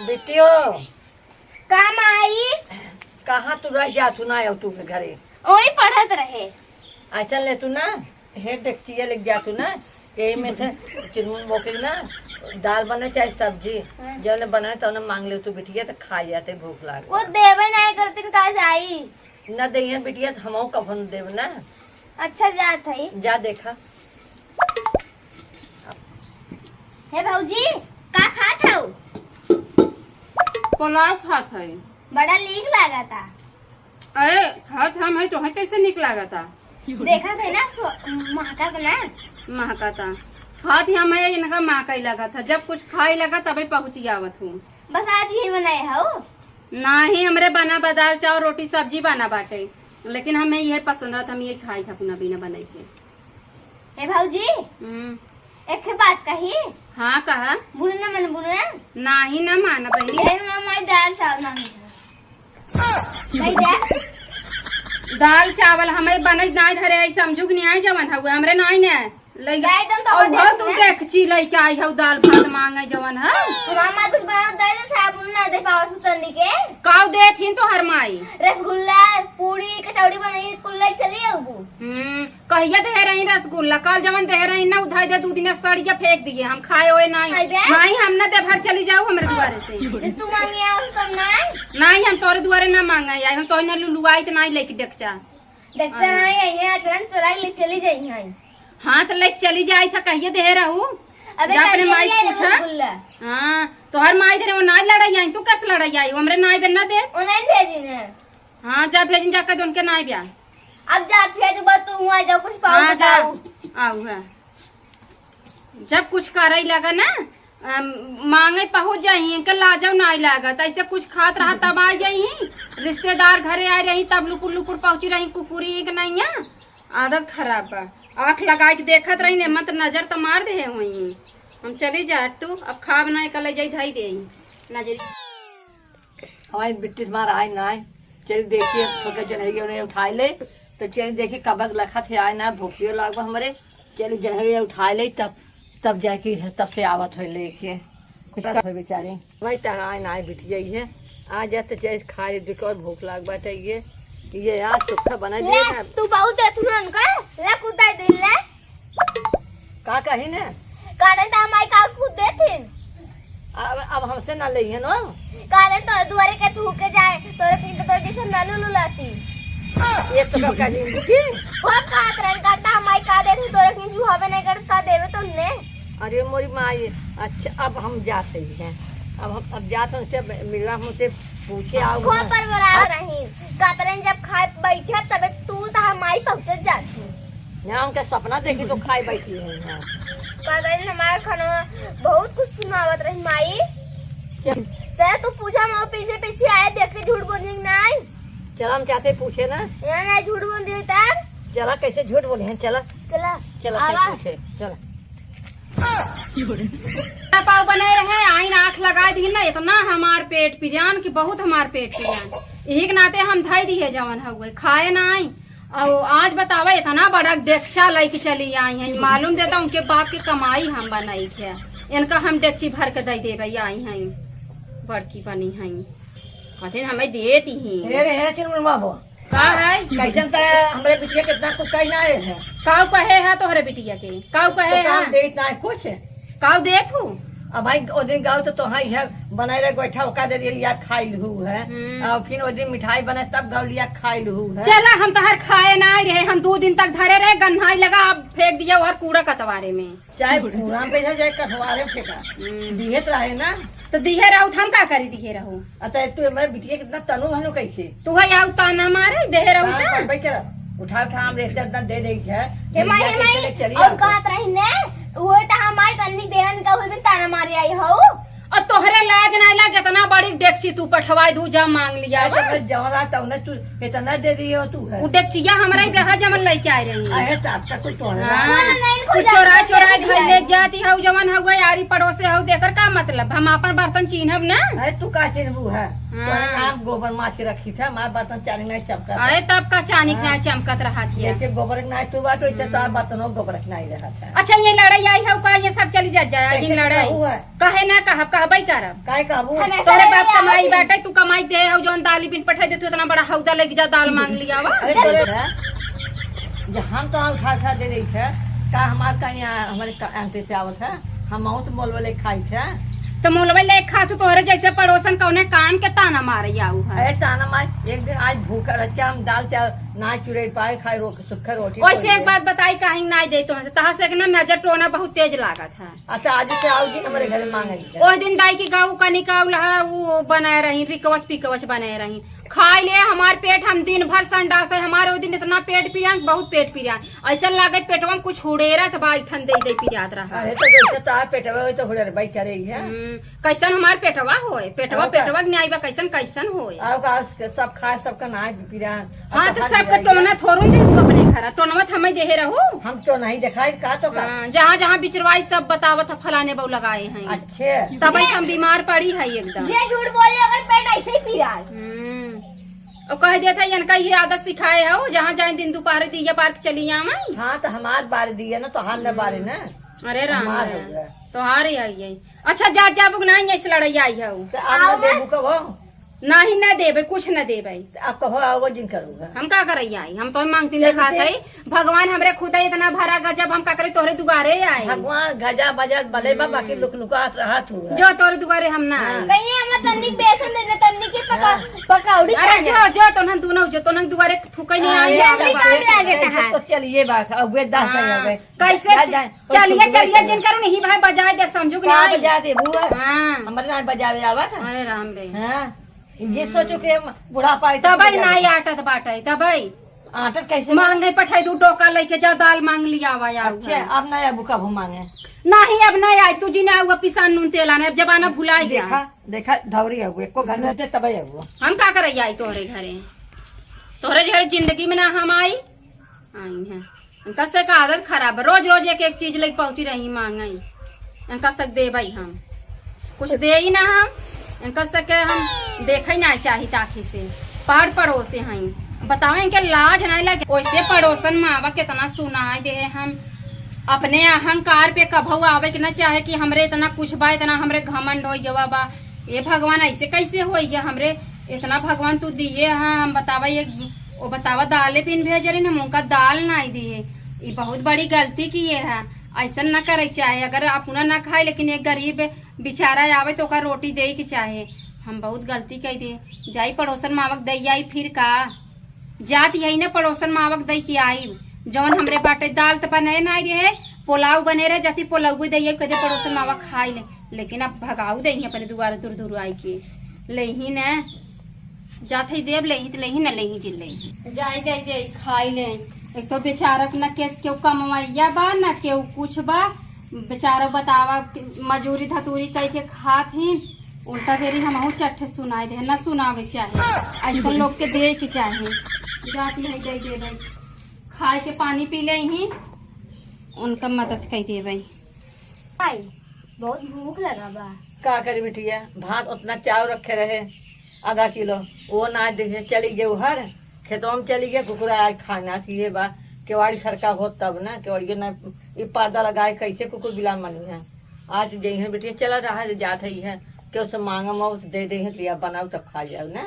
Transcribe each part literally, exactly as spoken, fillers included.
बिटियो। का माई? कहाँ तू रह जातू ना, आऊ तू के घरे? ओही पढ़त रहे। अच्छा ले तू ना, हे डेकचिया लेके जातू ना, यही में से चुनमुन बोके ना, दाल बने चाहे सब्जी, हाँ। जौने बने तौने मांग ले तू बिटिया, तो खा जाते, भूख लागे। कुछ देवे नहीं करतीन, का जाई? न देइहन बिटिया, तो हमहू कभो न देब ना। अच्छा, जात हई। जा देखा। हे भौजी, का खात हऊ? पुलाव खात हई। बड़ा नीक लागता। अरे, खात हम हई, तोहे कैसे नीक लागता? देखत हई ना, सो-, महकत ना। महकता। खात ही हम हई, इनका महकई लागत है। जब कुछ खाए लगा, तबे पहुँची आवत हूँ। बस आज यही बनाए हऊ? नाही, हमरे बना बा दाल, चावल, रोटी, सब्जी बना बाटे, लेकिन हमें इहे पसंद रहत, हम इहे खाई था अपना बिना बनाई के। ए भौजी, हम्म। एक ठे बात कही? हाँ, कहा। बुरा ना मन बुरा? नाही, ना माना बहिनी। यही में हमारी दाल चावल ना मिला। कही दे। दाल चावल हमें बने नाही धरे है, समझू कि नहीं आई जवन हउए, हमरे नाही ने। लइका, गाय दम तो और दे बहुत देती है। डेकची लइके आई हऊ, दाल भात मांगे जवन है। हमार माँ कुछ बना दे देत है, आप ना दे पावत हूँ तनी के। काऊ देत ही तोहर माई? रसगुल्ला, पूड़ी, कचौड़ी बनाई, कुल ले चली आऊ। हम्म, कहिया दे रही रसगुल्ला? कल जवन दे रही ना, उधाई दे, दू दिन सड़िया फेंक दिए, हम खाए ओए नहीं। खाई बे? नहीं, हम ना दे भर चली जाऊ हमरे दुआरे से। तो तू मांगे आओ तो नहीं? नहीं, हम तोरे दुआरे ना मांगे आई, हम तोरे ना लुलुआई तो नहीं लेके डेकचा। देखता अरे। नहीं है, ये अचरन चुराई ले चली जाई है। हाँ, तो लेके चली जाई था, कहिए दे रहू। अबे जा अपने कहिए माई से ले पूछा। रसगुल्ला। हाँ, तोहर माई दे रहे, वो नाई लड़ाई आई, तू कैसे लड़ाई आई? वो हमरे नाई बे ना दे। वो नहीं भेजी ने। हाँ, जा भेजिन, जा कह दे उनके नाई ब्या। अब जाती है, जो बस तू हुआ जाओ, कुछ पाओ हाँ, जा। बताओ। आऊ है। जब कुछ करई लगा ना, अम, मांगे पहुँच जाई, इनके लाजो नाई लागत। ऐसे कुछ खात रहा तब आ जाई, रिश्तेदार घरे आए रही तब लुपुर लुपुर पहुँची रही, कुकुरी एक नहीं है, आदत खराब बा। आँख लगाई के देखत रही ने, मत नजर त मार दे होई। हम चली जा, तू अब खाब ना, कल जाई धई दे नजर। हमारी बिट्टी से मार आए ना आए। चल देखिए, थोड़ा जनहरिया उन्हें उठाए ले, तो चल देखिए कबक लखत है आए ना, भूखियो लागबा हमरे। चल जनहरिया उठाए ले, तब, तब जाके, तब से आवत हो लेके। कुछ हो बेचारे। भाई तहां आए ना आए बिटिया ये। आ जा तो चल खा ले, देख और भूख लाग बाटे ये। ये यार सुखा बना दे ले, ना। तू बहुत दे तू उनका, ले कुदाई दे ले। का कही ने? कारण त हमारी का कुछ देथिन। अब, अब हमसे ना लेइहन हो। कारण तो दुआरे के थूके जाए, तोरे पिन के तोरे जैसे ना लुलु लाती। ये तो का कही बुझी? वो का कारण करता हमारी का देथिन, तोरे पिन जो हवे नहीं कर का देवे तो ने। अरे मोरी माई, अच्छा अब हम जात ही हैं। अब हम, अब जात हैं उनसे मिला, हम उनसे पूछे आओ खो ना। पर बरा अब नहीं। कातरन जब खाए बैठे तबे तू तो हमारी पहुँचत जाती। यहाँ उनका सपना देखी तो खाए बैठी है यहाँ। कातरन हमारे खाना बहुत कुछ सुनावत रही माई। चल। सर तू पूछा, मैं पीछे पीछे आए, देख के झूठ बोली कि नहीं। चला हम चाहते पूछे ना। यहाँ नहीं झूठ बोल दिए तब। चला कैसे झूठ बोले हैं, चला। चला। चला आवा। कैसे पूछे, चला। पाव बने रहे, आइन आँख लगा दी ना, इतना हमार पेट पिरान कि बहुत हमार पेट पिरान। यही के नाते हम धई दिए जवन हउए, खाए ना आई। और आज बतावा, इतना बड़ा डेकचा लेके चली आई हैं, मालूम देता उनके बाप के कमाई हम बनाई थे, इनका हम डेकची भर के दे देवे आई हैं, बड़की बनी हैं, कहते हमें देती ही। हे रे, हे चुनमुन बाबू। का है? कैसन त हमरे बिटिया कितना कुछ कही ना आए हैं। काऊ कहे है तोहरे बिटिया के? काऊ कहे तो काम है? देत ना है कुछ। काऊ देत हूँ? अब भाई ओ दिन गाओ तो तोहाई है बनाए रहे गोइठा ओका दे दिया लिया खाई लहू है। हम्म। और फिर ओ दिन मिठाई बने तब गाओ लिया खाई लहू है। चला हम तोहर खाए ना आए रहे, हम दो दिन तक धरे रहे, गन्हाई लगा, अब फेंक दिया और कूड़ा कतवारे में। चाहे कूड़ा में फेंका, चाहे कठवारे में फेंका। हम्म। दिहे तो रहे ना। तो दिहे रहू, तो हम का करी दिहे रहू? अच्छा, तू हमारे बिटिया कितना तनु भनो कैसे? तू है आऊ ताना मारे, दिहे रहू ताना तो? मार भाई करा। उठा, उठा, हम रेस्टर इतना दे दे है। हे माई, हे माई, चले, चली और आओ। कहत रही ने, वो तो हमारे तन्नी देहन का हुई भी ताना मारे आई हो। और तोहरे लाज ना लाग, इतना बड़ी डेकची तू पठवाई दू, जा मांग लिया अरे, बा। तो मैं जवन रहा, तवने तू इतना दे दिए हो तू है। वो डेकचिया हमरा ही रहा, जवन लेके आए रही। अरे, तो आपका कुछ तो है ना। हाँ। बोल नहीं, कुछ खुद चोरा, जाओ। चोरा घर ले जाती हऊ, जवन हऊ यारी पड़ोसे हऊ, देकर का मतलब? हम आपन बर्तन चीन्हब ना। अरे तू का चिन्हबू है? हाँ। तोहरे नाम गोबर माछ के रखी था, हमार बर्तन चारी नहीं चमका था। अरे तब का चानी के हाँ। ना चमकत रहा थी। जैसे गोबर के नाई तू बाटो, इसे तो आप बर्तनों गोबर के नाई रहा था। अच्छा, ये लड़ाई आई हऊ का? ये सब चली जा, जाए कैसे दिन लड़ाई। कहू है? कहे ना कहब, कहबे करब। काहे कहबू? हमेशा तोरे बाप कमाई बाटे, तू कमाई दे हऊ, जौन दाली बिन पठाई दे, तू इतना बड़ा हौदा लेके जा, दाल मांग लिया वा। अरे तोरे, जे हम तो उठा उठा दे रही थे, का हमार कहीं आ-, हमारे का-, आंटी से आवत है, हम बहुत मोलवे ले खाई थे। तो मोलवे ले खा, तू तोहरे जैसे पड़ोसन कौने काम के ताना मारे आऊ है। अरे ताना मार, एक दिन आज भूखा रह के हम दाल चावल ना चुरे पाए, खाए रो-, सूखा रोटी वैसे एक बात बताई, काहे ना दे तोहसे, तहा से एक ना नजर टोना बहुत तेज लागत है। अच्छा, आज से आओगी हमारे घर मांगे के। ओह दिन दाई के गाऊ का निकाल रहा, वो बनाए रही, रिकवच पिकवच बनाए रही। खाई ले हमार पेट, हम दिन भर संडास है, हमारे वो दिन इतना पेट पिरान, बहुत पेट पिरान। ऐसा लागे पेटवा में कुछ उड़ेरत बा, ठन दे दे पिरात रहा। अरे तो जैसे तो आप पेटवा होई तो हुड़र बाई करे ही है। हम्म, कैसन हमार पेटवा होए, पेटवा, और का? पेटवा के न्याय बा, कैसन, कैसन होए। और का, सब खाए, सबका नाय पिरान। हाँ, तो सबके टोना थोड़ू दे तू अपने घर, टोनवा त हमें देहे रहू। हम तो नहीं दिखाई का तो का? हाँ, जहाँ जहाँ बिचरवाई सब बतावत ह, फलाने बहू लगाए हैं। अच्छे। तबे हम बीमार पड़ी है एकदम। जे झूठ बोले अगर पेट ऐसे ही पिराए। हम्म। और कह देत है इनका ये आदत सिखाए हो, जहाँ जाए दिन दोपहर दिया बार के चली आवे। हाँ, तो हमार बार दिया ना, तोहार न बारे ना। अरे राम हमार रे। हो गया। तोहार ही है ये। अच्छा, जा, जा, बुक नहीं, ऐसे लड़ाई आई है। तो आप ना आओ ना। देबू कब हो? नाही, ना देबे, कुछ ना देबे। आप कहो, आओ, जिन करूँगा। हम का करैया आई? हम तो मांगती चल दिखात दे। है। भगवान हमरे खुदा इतना भरा गजब, हम का करे तोहरे दुआरे आए। भगवान गजा बजा भले बा, बाकी हम्म। लुक लुकात रहत हुआ। जो तोहरे दुआरे हम ना हाँ। आए। कहिए हम तन्नी के बेसन दे दे, तन्नी के पका-, हाँ। पकौड़ी अरे छाने। जो, जो तोहन दोनों, जो तोहन दुआरे फुकै नहीं हाँ, आई, ये आवे भी बा। काम लागे तो तहार। तो चलिए बात, अब वे दास हाँ। नहीं आवे। कैसे जा, जा, चलिए, कोई चलिए, कोई जिन करू नहीं भाई बजाए देख समझू कि का नहीं? बजा दे बुआ? हाँ। हमरे ना बजावे आवत। अरे राम रे। हाँ। ये सोचो कि हम बुढ़ापा आए तो तबई कुछ नहीं जाने। आटत बाटे, तबई। आटत कैसे? मांगे पठाई दू डोका लेके जा, दाल मांग लिया आवा यार। अच्छा, अब ना आबू कबू मांगे। नहीं, अब नहीं आई, तू जी ना आऊ, पिसान नून तेल आने, अब जमाना भुला गया। देखा, देखा, धौरी आऊ, एको घर में होते तबई आऊ। हम का करे आई तोहरे घरे? तोहरे घरे जिंदगी में ना हम आई, आई हैं। इनका से का आदत खराब है, रोज रोज एक एक चीज लेके पहुंची रही मांगे। इनका से देबई हम कुछ दे ही ना हम, इनका से के हम देखे ना चाही ताकि से पाड़ पड़ोसे हैं। बतावे इनके लाज नहीं लगे। वैसे पड़ोसन में आवा कितना सुनाई दे हम, अपने अहंकार पे कभऊ आवे के ना चाहे कि हमरे इतना कुछ बा, इतना हमरे घमंड हो गवा बा। ए भगवान, ऐसे कैसे होई गया हमरे? इतना भगवान तू दिए हैं, हम बतावा ये, वो बतावा दाले पिन भेज रही, हम उनका दाल नाई दिए। ई बहुत बड़ी गलती किए हैं, ऐसा ना करे के चाहे। अगर अपना ना खाए लेकिन एक गरीब बेचारा आवे तो ओकर रोटी दे के चाहे। हम बहुत गलती कह दिए, जाई पड़ोसन मावक दे आई फिर का? जात यही ना पड़ोसन मावक दे के आई, जौन हमरे बाटे दाल त बने ना रहे, पोलाव बने रहे, जाती पोलाव दे आई, कदे पड़ोसन मावक खाई ले। लेकिन अब भगाऊ देंगे अपने दुआरे दूर दूर आई के। लेही न जात है देव लेही त लेही न लेही जिन लेही। जाई दे दे खाई ले। एक तो बेचारा के न के केहू कमवैया बा, न केहू कुछ बा। बेचारा बतावा मजूरी धतूरी कई के खात ही। उल्टा बेरी हमहू चट्ठे सुनाई दे, न सुनावे चाहे। ऐसन लोग के दे के चाहे। जात है दे दे भाई। खाए के पानी पी ले ही। उनका मदद कई देबे। भाई, बहुत भूख लगा बा। का करी बिटिया, भात उतना चाव रखे रहे, आधा किलो, वो ना देखे, चली गए उहर, खेतवा में चली गए, कुकुरा आज खाना चाहिए बा, केवाड़ी खड़का होत तब ना, केवाड़ियो ना, ई पर्दा लगाए, कैसे कुकुर बिलान मनी है। आज जइहे बिटिया, चला रहा है, जात है, है, केहू से मांगम और दे दे, लिया बनाओ तो खा जाओ ना,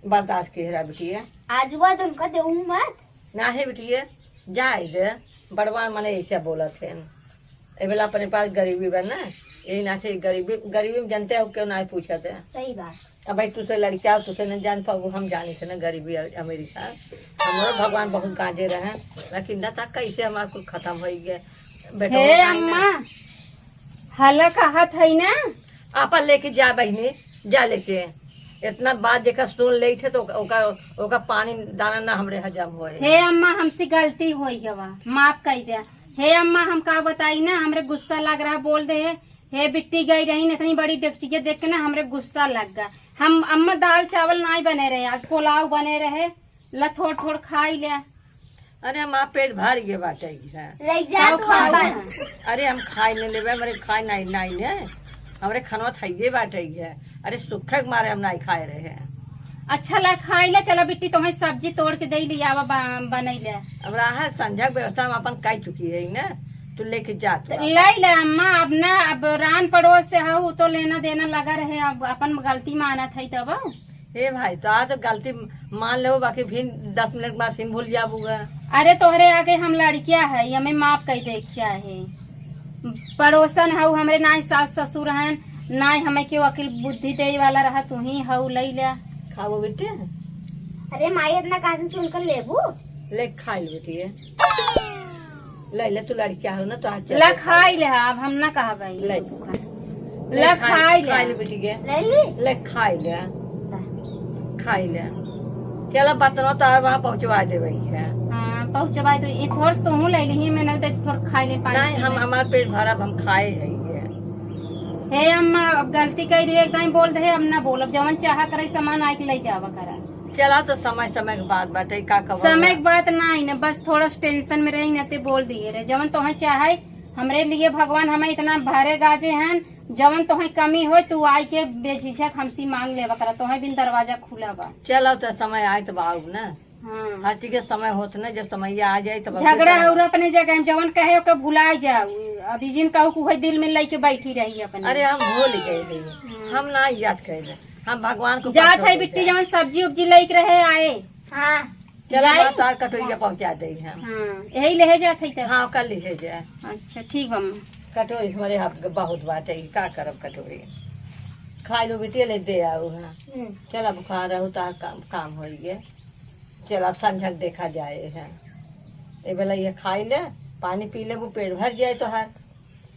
बर्दाश्त के रहा बिटिया। आज हुआ तो उनका देऊ मत। ना है बिटिया, जाए दे, बड़वा मने ऐसे बोलत है। ए बेला अपने पास गरीबी बा ना, यही ना से गरीबी, गरीबी में जनते हो क्यों ना पूछत है। सही बात। अब भाई तुझसे लड़का हो, तुझसे नहीं जान पाऊ, हम जाने थे ना गरीबी अ-, अमीरी का। हमारे भगवान बहुत गांजे रहे, लेकिन ना था कैसे हमारा कुल खत्म हो गया। बेटा हे उठाए ना। अम्मा, हला कहत है ना? आपा लेके जा बहिनी, जा लेके। इतना बात जेकर सुन ले थे तो ओका, ओका पानी दाना ना हमरे हजम होए। हे अम्मा, हमसे गलती होई गवा, माफ कर दे। हे अम्मा, हम का बताई ना, हमरे गुस्सा लग रहा, बोल दे। हे बिट्टी गई रही, इतनी बड़ी डेगचिया देख के ना हमरे गुस्सा लग गया। हम अम्मा दाल चावल नाई बने रहे, आज पुलाव बने रहे, ला थोड़ थोड़ खाई ले। अरे हमार पेट भर गए बाटे है। ले जा तब तू खाओ अपन। ना। अरे हम खाए नहीं लेबे, हमरे खाए नहीं, नहीं ने। हमरे खनवा थइये बाटे है। अरे सुखे के मारे हम नहीं खाए रहे हैं। अच्छा ला खाई ले, चला बिट्टी तोहे सब्जी तोड़ के दे लिया, आवा ब-, बनई ले। अब रहा संझा के व्यवस्था हम अपन कई चुकी है ना, तू लेके जा तू तो अपन। ले ले अम्मा, अब ना, अब रान पड़ोस से हऊ तो लेना देना लगा रहे, अब अपन गलती मानत है तब। हे भाई, तो आज गलती मान लेबो, बाकी फिर दस मिनट बाद फिर भूल जाबूगा। अरे तोहरे आगे हम लड़किया है, हमें माफ कर दे के चाहे। पड़ोसन हऊ हमरे, ना ही सास ससुर हन, ना ही हमें केहू अकिल बुद्धि दे वाला रहा, तू ही हऊ, ले ले। खाबो बेटे? अरे माई, इतना काहे से उनका लेबू? ले खा ले बेटी, ये। ले ले, तू लड़किया हो ना, तो आज ला चल खाई ले, अब हम ना कहबै। ले। ले ला खाई, खाई ले। खाई ले बेटी के। ले ली? ले खाई ले। ला। खाई ले। चला बर्तनवा तो वहाँ पहुँचवा देबै है। हाँ, पहुँचवा दो। ये थोड़ से तोहू ले ली, मैं नहीं तो थोड़ खाई ले पानी नहीं, पी हम, ले। हमार पेट भरा, हम खाए है ये। हे अम्मा, अब गलती कर दी, एक दाई बोल दे, अब ना बोलब, जवन चाहा करे सामान आके ले जावा करा। चला तो समय, समय के बात बाटे, का कहब समय हमरा? के बात ना आई ना, बस थोड़ा सा टेंशन में रही ना, ते बोल दिए रे, जवन तोहे चाहे, हमरे लिए भगवान हमें इतना भरे गाजे हैं, जवन तोहे कमी होय, तू आई के बेझिझक हमसे मांग लेवा करा, तोहे बिन दरवाजा खुला बा। चला तो समय आए तो आऊ ना। हाँ। हर चीज के समय होत ना, जब समय आ जाए तब झगड़ा और अपने जगह में, जवन कहे ओके भुला जाऊ। अभी जिन कहू कि उहे दिल में लेके बैठी रही अपने। अरे हम भूल गए रही, हम्म। हम ना याद करें, हम भगवान को जात पास है होके बिट्टी, जाए। जवन सब्जी उब्जी लेके रहे आए। हाँ। चला जाए? बात और कटोरिया पहुँचा दे हम। हाँ, यही ले जात है तब। हाँ, कल ले जाए। अच्छा, ठीक बा अम्मा। कटोरी हमारे हाथ के बहुत बात है, का करब कटोरी? खा लो बिटिया, ले दे आऊ है। हम्म। चला बुखार रहू तो काम, काम होइए। चल, अब संझा के देखा जाए है। ए बेला ये खाई ले, पानी पी लेबू, पेट भर जाए तोहार।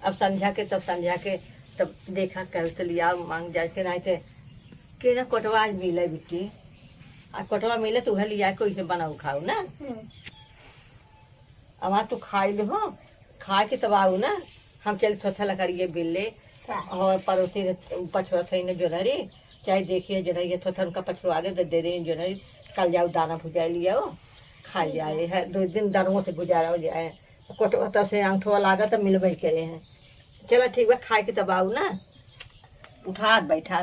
अब संझा के, तब संझा के, तब देखा कहे तो लिया मांग जाए के, नहीं ते के ना कोटवा आज मिले बिट्टी। आ कोटवा मिले तो उहे लिया के उहे बनाऊ खाऊ ना। हम्म। अब आज तू खाई ले हो, खा के तब आऊ ना। हम चल थोथा लकड़िए बिल ले। अच्छा। और पड़ोसी रे पछुआ थे ने जोनरी, चाहे देखिए जोनरी, ये थोथा उनका पछुआ दे, दे दे रही जोनरी, कल जाऊ दाना भुजाए लियाओ, खा ठीक जाए है। है, दो दिन दरुओं से गुजारा हो जाए। कोटवा तब से अंगठवा लागा तब मिलबे करे हैं। चला ठीक बा, खाए के तब आऊ ना। उठात बैठात